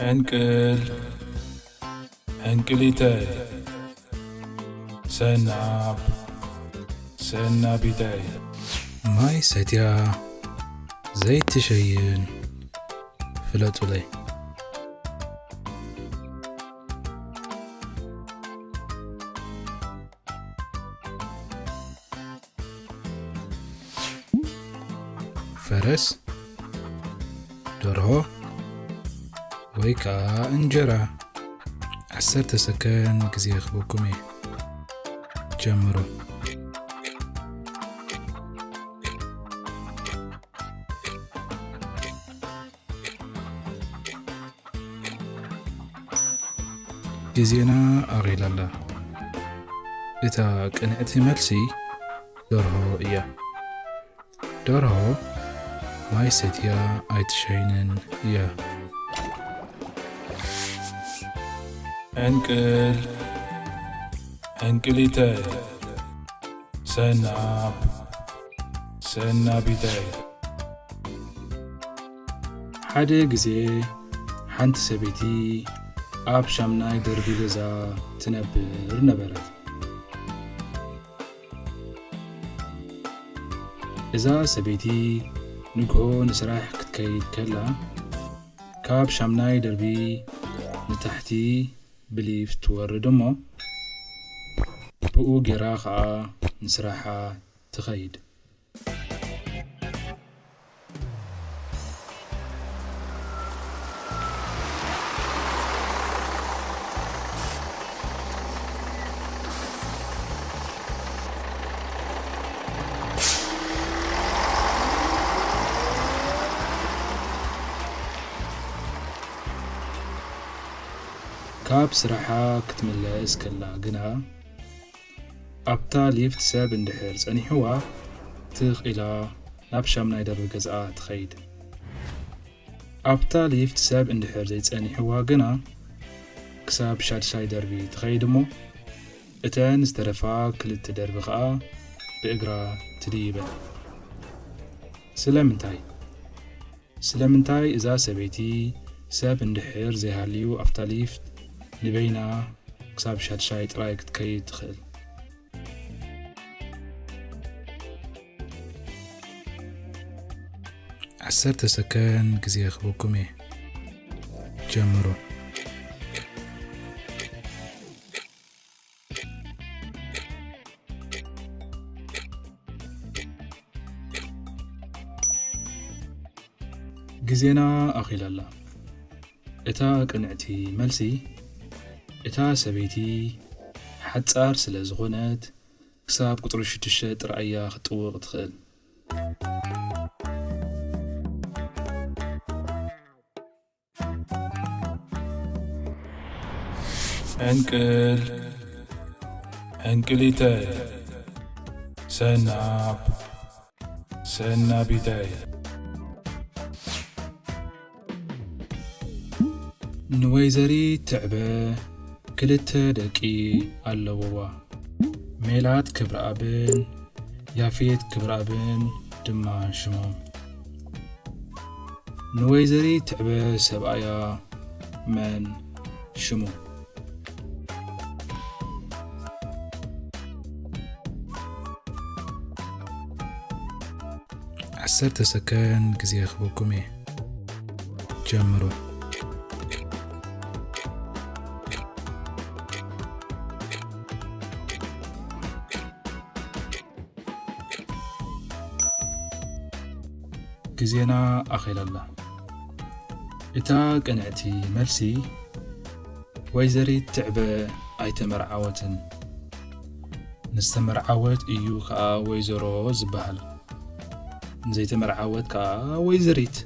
ዕንቅል፣ ዕንቅሊተይ፣ ሰናብ፣ ሰናቢተይ። ማይ ሰትያ ዘይትሸይን ፍለጡለይ። ፈረስ፣ ደርሆ ወይ ከኣ እንጀራ። ዓሰርተ ሰከንድ ግዜ ክህበኩም እየ። ጀምሩ። ግዜና ኣኺላ ኣላ። እታ ቅንዕቲ መልሲ ደርሆ እያ። ደርሆ ማይ ሰትያ ኣይትሸይንን እያ። ዕንቅል፣ ዕንቅሊተይ፣ ሰናብ፣ ሰናቢተይ። ሓደ ግዜ ሓንቲ ሰበይቲ ኣብ ሻምናይ ደርቢ ገዛ ትነብር ነበረት። እዛ ሰበይቲ ንግሆ ንስራሕ ክትከይድ ከላ፣ ካብ ሻምናይ ደርቢ ንታሕቲ ብሊፍት ትወርድ እሞ፣ ብኡ ጌራ ኸኣ ንስራሓ ትኸይድ። ካብ ስራሓ ክትምለስ ከላ ግና፣ ኣብታ ሊፍት ሰብ እንድሕር ጸኒሕዋ፣ ትኽ ኢላ ናብ ሻምናይ ደርቢ ገዝኣ ትኸይድ። ኣብታ ሊፍት ሰብ እንድሕር ዘይጸኒሕዋ ግና፣ ክሳብ ሻድሻይ ደርቢ ትኸይድ እሞ፣ እተን ዝተረፋ ክልተ ደርቢ ኸኣ ብእግራ ትድይበን። ስለምንታይ? ስለምንታይ እዛ ሰበይቲ ሰብ እንድሕር ዘይሃልዩ ኣብታ ሊፍት ንበይና ክሳብ ሻድሻይ ጥራይ ክትከይድ ትኽእል? ዓሰርተ ሰከንድ ግዜ ክህበኩም እየ። ጀምሩ። ግዜና ኣኺላ ኣላ። እታ ቅንዕቲ መልሲ፣ እታ ሰበይቲ ሓጻር ስለ ዝኾነት፣ ክሳብ ቁጽሪ ሽዱሽተ ጥራይ እያ ክትጥውቕ ትኽእል። ዕንቅል፣ ዕንቅሊተይ፣ ሰናብ፣ ሰናቢተይ። ንወይዘሪት ትዕበ ክልተ ደቂ ኣለውዋ። ሜላት ክብረኣብን ያፌት ክብረኣብን ድማ ሽሞም። ንወይዘሪት ትዕበ ሰብኣያ መን ሽሙ? ዓሰርተ ሰከንድ ግዜ ክህበኩም እየ። ጀምሩ። ግዜና ኣኺላ ኣላ። እታ ቅንዕቲ መልሲ፣ ወይዘሪት ትዕበ ኣይተመርዓወትን። ንዝተመርዓወት እዩ ከኣ ወይዘሮ ዝበሃል። ንዘይተመርዓወት ከኣ ወይዘሪት።